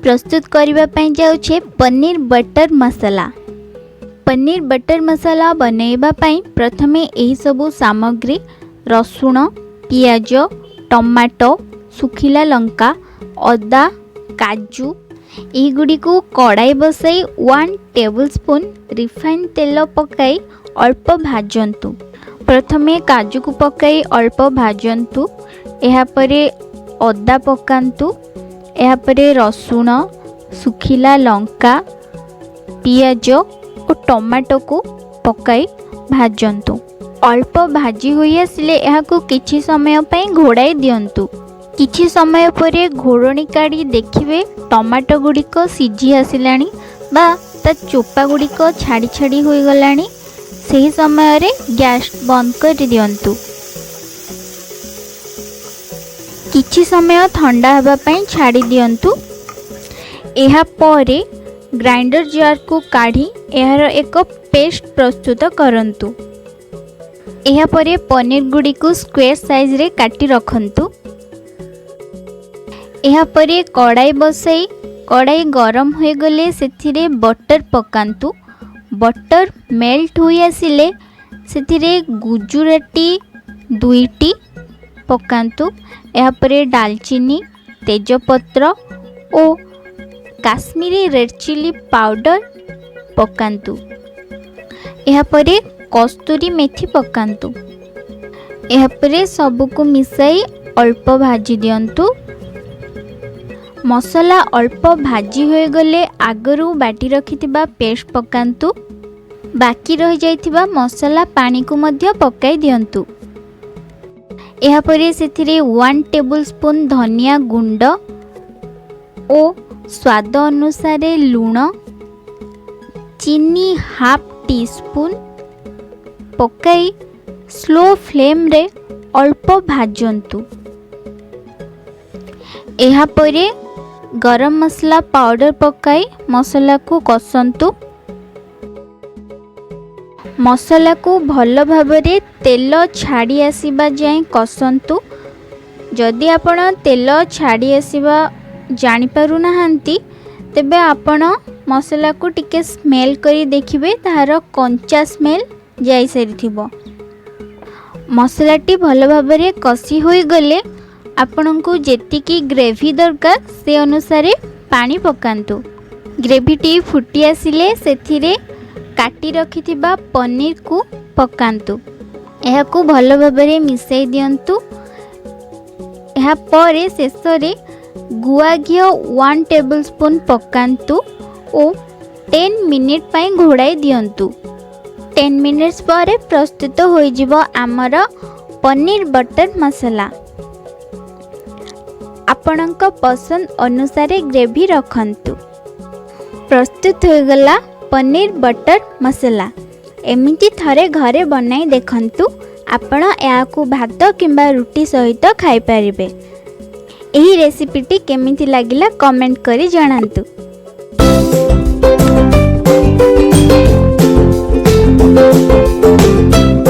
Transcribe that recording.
ପ୍ରସ୍ତୁତ କରିବା ପାଇଁ ଯାଉଛେ ପନିର ବଟର ମସଲା। ପନିର ବଟର ମସଲା ବନେଇବା ପାଇଁ ପ୍ରଥମେ ଏହିସବୁ ସାମଗ୍ରୀ ରସୁଣ, ପିଆଜ, ଟମାଟୋ, ଶୁଖିଲା ଲଙ୍କା, ଅଦା, କାଜୁ ଏହିଗୁଡ଼ିକୁ କଡ଼ାଇ ବସାଇ 1 ଟେବୁଲ୍ ସ୍ପୁନ୍ ରିଫାଇନ୍ ତେଲ ପକାଇ ଅଳ୍ପ ଭାଜନ୍ତୁ। ପ୍ରଥମେ କାଜୁକୁ ପକାଇ ଅଳ୍ପ ଭାଜନ୍ତୁ। ଏହାପରେ ଅଦା ପକାନ୍ତୁ। ଏହାପରେ ରସୁଣ, ଶୁଖିଲା ଲଙ୍କା, ପିଆଜ ଓ ଟମାଟୋକୁ ପକାଇ ଭାଜନ୍ତୁ। ଅଳ୍ପ ଭାଜି ହୋଇ ଆସିଲେ ଏହାକୁ କିଛି ସମୟ ପାଇଁ ଘୋଡ଼ାଇ ଦିଅନ୍ତୁ। କିଛି ସମୟ ପରେ ଘୋଡ଼ଣୀ କାଢ଼ି ଦେଖିବେ, ଟମାଟୋ ଗୁଡ଼ିକ ସିଝି ଆସିଲାଣି ବା ତା ଚୋପା ଗୁଡ଼ିକ ଛାଡ଼ି ଛାଡ଼ି ହୋଇଗଲାଣି। ସେହି ସମୟରେ ଗ୍ୟାସ୍ ବନ୍ଦ କରିଦିଅନ୍ତୁ। କିଛି ସମୟ ଥଣ୍ଡା ହେବା ପାଇଁ ଛାଡ଼ି ଦିଅନ୍ତୁ। ଏହାପରେ ଗ୍ରାଇଣ୍ଡର ଜାରକୁ କାଢ଼ି ଏହାର ଏକ ପେଷ୍ଟ ପ୍ରସ୍ତୁତ କରନ୍ତୁ। ଏହାପରେ ପନିର ଗୁଡ଼ିକୁ ସ୍କୋୟାର ସାଇଜରେ କାଟି ରଖନ୍ତୁ। ଏହାପରେ କଡ଼ାଇ ବସାଇ କଡ଼ାଇ ଗରମ ହୋଇଗଲେ ସେଥିରେ ବଟର ପକାନ୍ତୁ। ବଟର ମେଲ୍ଟ ହୋଇ ଆସିଲେ ସେଥିରେ ଗୁଜୁରାତି ଦୁଇଟି ପକାନ୍ତୁ। ଏହାପରେ ଡାଲଚିନି, ତେଜପତ୍ର ଓ କାଶ୍ମୀରୀ ରେଡ଼୍ ଚିଲି ପାଉଡ଼ର ପକାନ୍ତୁ। ଏହାପରେ କସ୍ତୁରୀ ମେଥି ପକାନ୍ତୁ। ଏହାପରେ ସବୁକୁ ମିଶାଇ ଅଳ୍ପ ଭାଜି ଦିଅନ୍ତୁ। ମସଲା ଅଳ୍ପ ଭାଜି ହୋଇଗଲେ ଆଗରୁ ବାଟି ରଖିଥିବା ପେଷ୍ଟ ପକାନ୍ତୁ। ବାକି ରହିଯାଇଥିବା ମସଲା ପାଣିକୁ ମଧ୍ୟ ପକାଇ ଦିଅନ୍ତୁ। ଏହାପରେ ସେଥିରେ 1 ଟେବୁଲ୍ ସ୍ପୁନ୍ ଧନିଆ ଗୁଣ୍ଡ ଓ ସ୍ୱାଦ ଅନୁସାରେ ଲୁଣ, ଚିନି ହାଫ୍ ଟି ସ୍ପୁନ୍ ପକାଇ ସ୍ଲୋ ଫ୍ଲେମ୍ରେ ଅଳ୍ପ ଭାଜନ୍ତୁ। ଏହାପରେ ଗରମ ମସଲା ପାଉଡ଼ର ପକାଇ ମସଲାକୁ କଷନ୍ତୁ। ମସଲାକୁ ଭଲ ଭାବରେ ତେଲ ଛାଡ଼ି ଆସିବା ଯାଏଁ କଷନ୍ତୁ। ଯଦି ଆପଣ ତେଲ ଛାଡ଼ି ଆସିବା ଜାଣିପାରୁନାହାନ୍ତି, ତେବେ ଆପଣ ମସଲାକୁ ଟିକେ ସ୍ମେଲ୍ କରି ଦେଖିବେ, ତାହାର କଞ୍ଚା ସ୍ମେଲ୍ ଯାଇସାରିଥିବ। ମସଲାଟି ଭଲ ଭାବରେ କଷି ହୋଇଗଲେ ଆପଣଙ୍କୁ ଯେତିକି ଗ୍ରେଭି ଦରକାର, ସେ ଅନୁସାରେ ପାଣି ପକାନ୍ତୁ। ଗ୍ରେଭିଟି ଫୁଟି ଆସିଲେ ସେଥିରେ କାଟି ରଖିଥିବା ପନିରକୁ ପକାନ୍ତୁ। ଏହାକୁ ଭଲ ଭାବରେ ମିଶାଇ ଦିଅନ୍ତୁ। ଏହାପରେ ଶେଷରେ ଗୁଆ ଘିଅ 1 ଟେବୁଲ୍ ସ୍ପୁନ୍ ପକାନ୍ତୁ ଓ 10 ମିନିଟ୍ ପାଇଁ ଘୋଡ଼ାଇ ଦିଅନ୍ତୁ। 10 ମିନିଟ୍ସ ପରେ ପ୍ରସ୍ତୁତ ହୋଇଯିବ ଆମର ପନିର ବଟର ମସଲା। ଆପଣଙ୍କ ପସନ୍ଦ ଅନୁସାରେ ଗ୍ରେଭି ରଖନ୍ତୁ। ପ୍ରସ୍ତୁତ ହୋଇଗଲା ପନିର ବଟର ମସଲା। ଏମିତି ଥରେ ଘରେ ବନାଇ ଦେଖନ୍ତୁ। ଆପଣ ଏହାକୁ ଭାତ କିମ୍ବା ରୁଟି ସହିତ ଖାଇପାରିବେ। ଏହି ରେସିପିଟି କେମିତି ଲାଗିଲା, କମେଣ୍ଟ କରି ଜଣାନ୍ତୁ। Thank you.